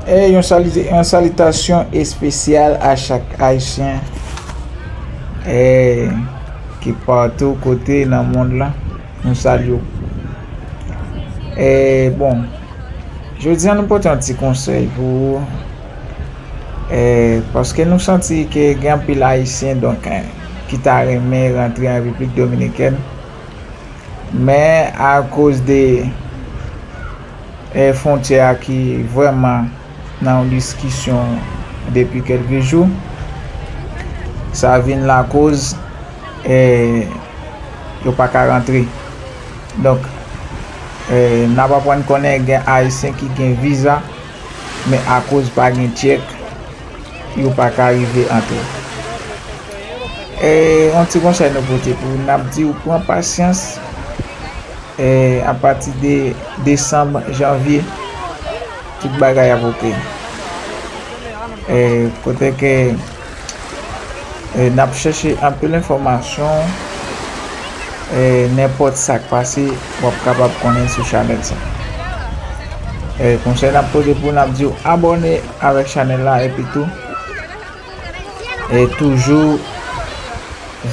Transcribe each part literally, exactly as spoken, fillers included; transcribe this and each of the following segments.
E yon sali-, yon salitasyon espesyal a chak Ayisyen, e, ki patou kote nan mond lan. Nou salye w. E, bon, jodi a nou pote yon ti konsèy pou ou. E, paske nou santi ke gen anpil Ayisyen, donk, e, ki ta renmen rantre an Repiblik Dominikèn. Men akoz de, e, fwontyè a ki vrèman nan yon diskisyon depi kèlke jou, sa vin lakoz, e, yo pa ka rantre. Donk, e, n ap aprann konnen gen Ayisyen ki gen viza, men akoz pa gen tchèk, yo pa ka rive antre. E, yon ti konsèy nou pote pou ou, n ap di w pran pasyans, e, apati de desanm, janvye, tout bagay ap oke. E, kote ke, e, n ap chèche anpil enfòmasyon, e, nenpòt sa k pase, w ap kapab konnen sou chanèl sa. E, konsèy n ap pote pou w, n ap di w abòne avèk chanèl la, epi tou, e toujou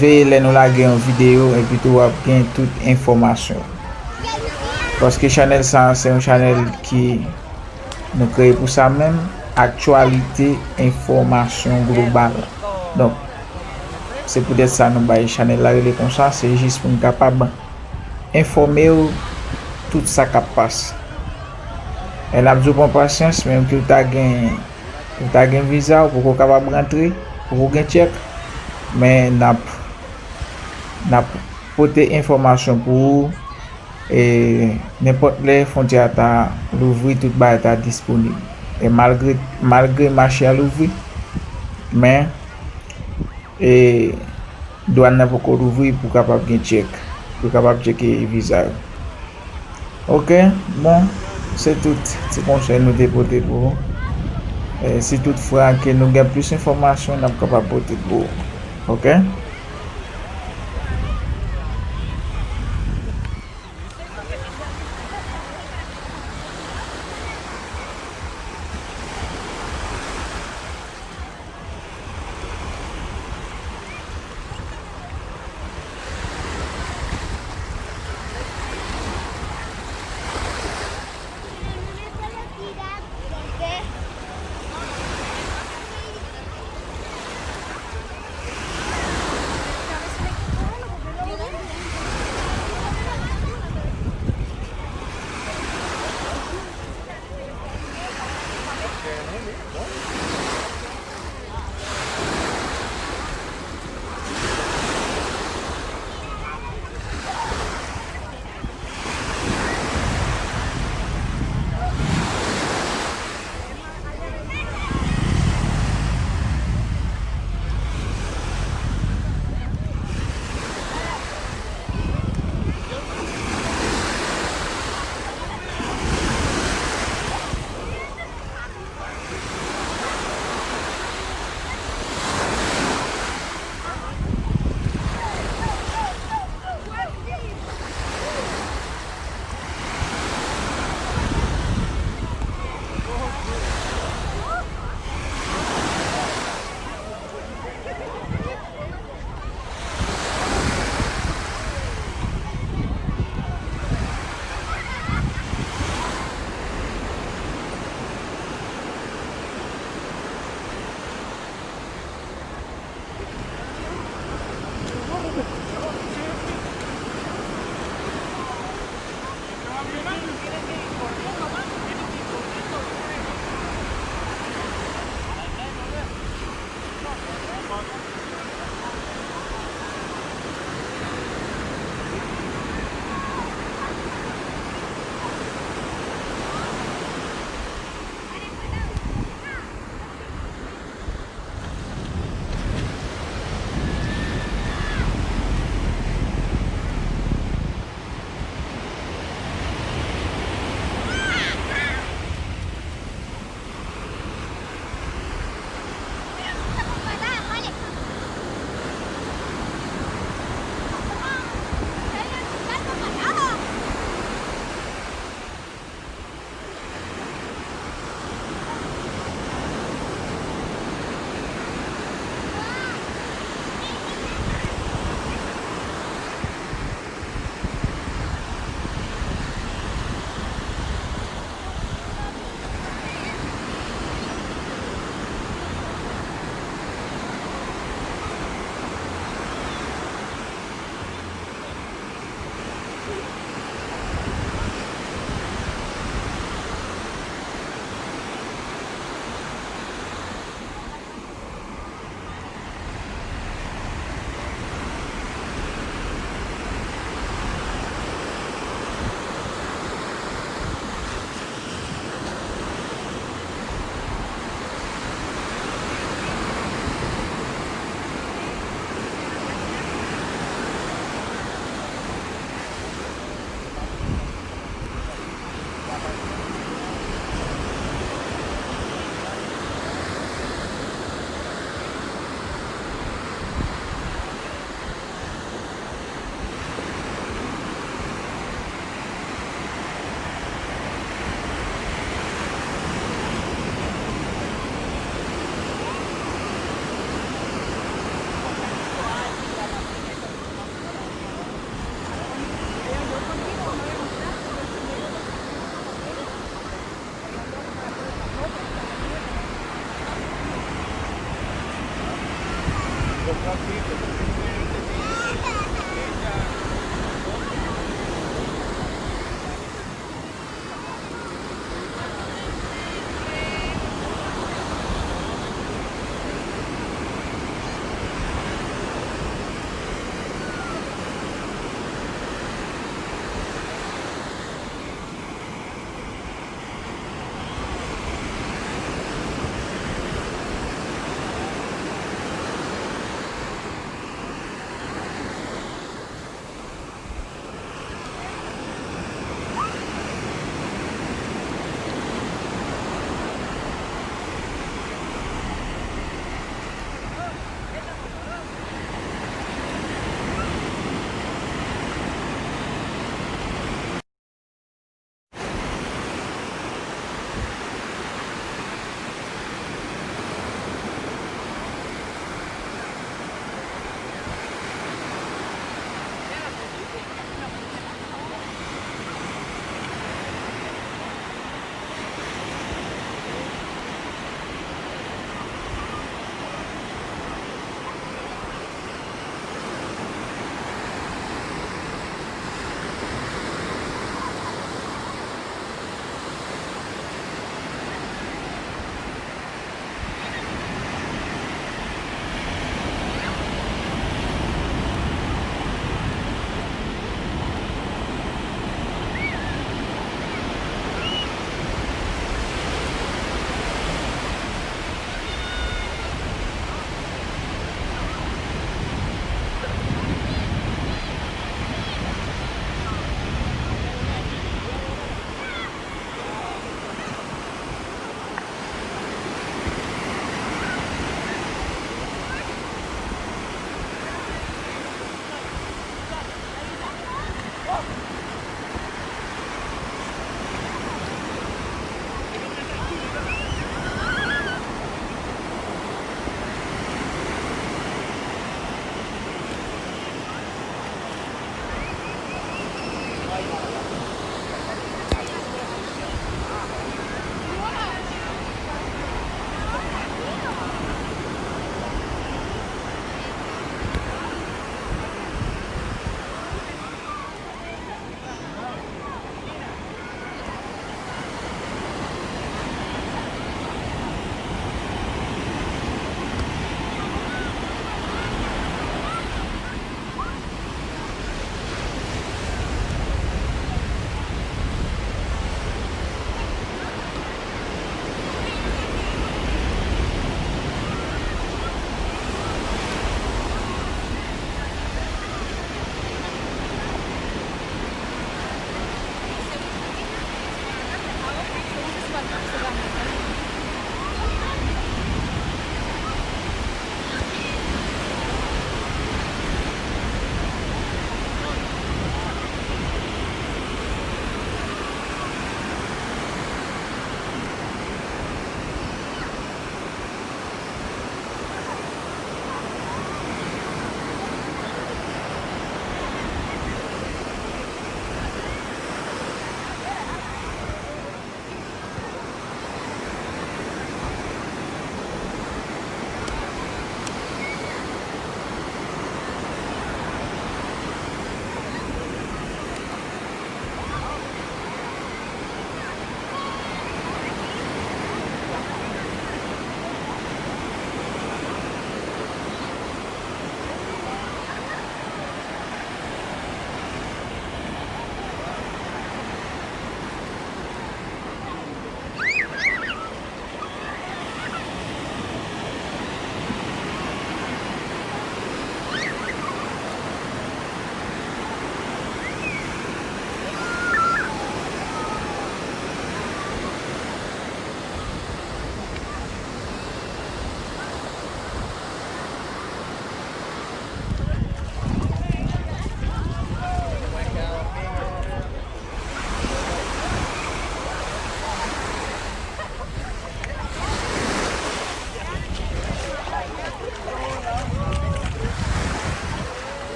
veye lè nou lage yon videyo, epi tou w ap gen tout enfòmasyon. Paske chanèl sa, se yon chanèl ki nou kreye pou sa menm, aktyalite, enfòmasyon global. Donk, se poutèt sa nou bay chanèl la rele konsa, se jis pou n kapab enfòme w tout sa k ap pase. E n ap di w pran pasyans, menm ke w ta gen, ou ta gen viza, ou poko kapab rantre, poko gen tchèk, men n ap, n ap pote enfòmasyon pou ou, e nenpòt lè fwontyè a ta louvri, tout bagay ta disponib. E malgre, malgre mache a louvri, men, e dwàn nan poko louvri pou kapab gen tchèk, pou kapab tcheke viza yo. Oke, bon, se tout ti konsèy nou te pote pou ou. E si toutfwa ke nou gen plis enfòmasyon, n ap kapab pote pou ou. Oke?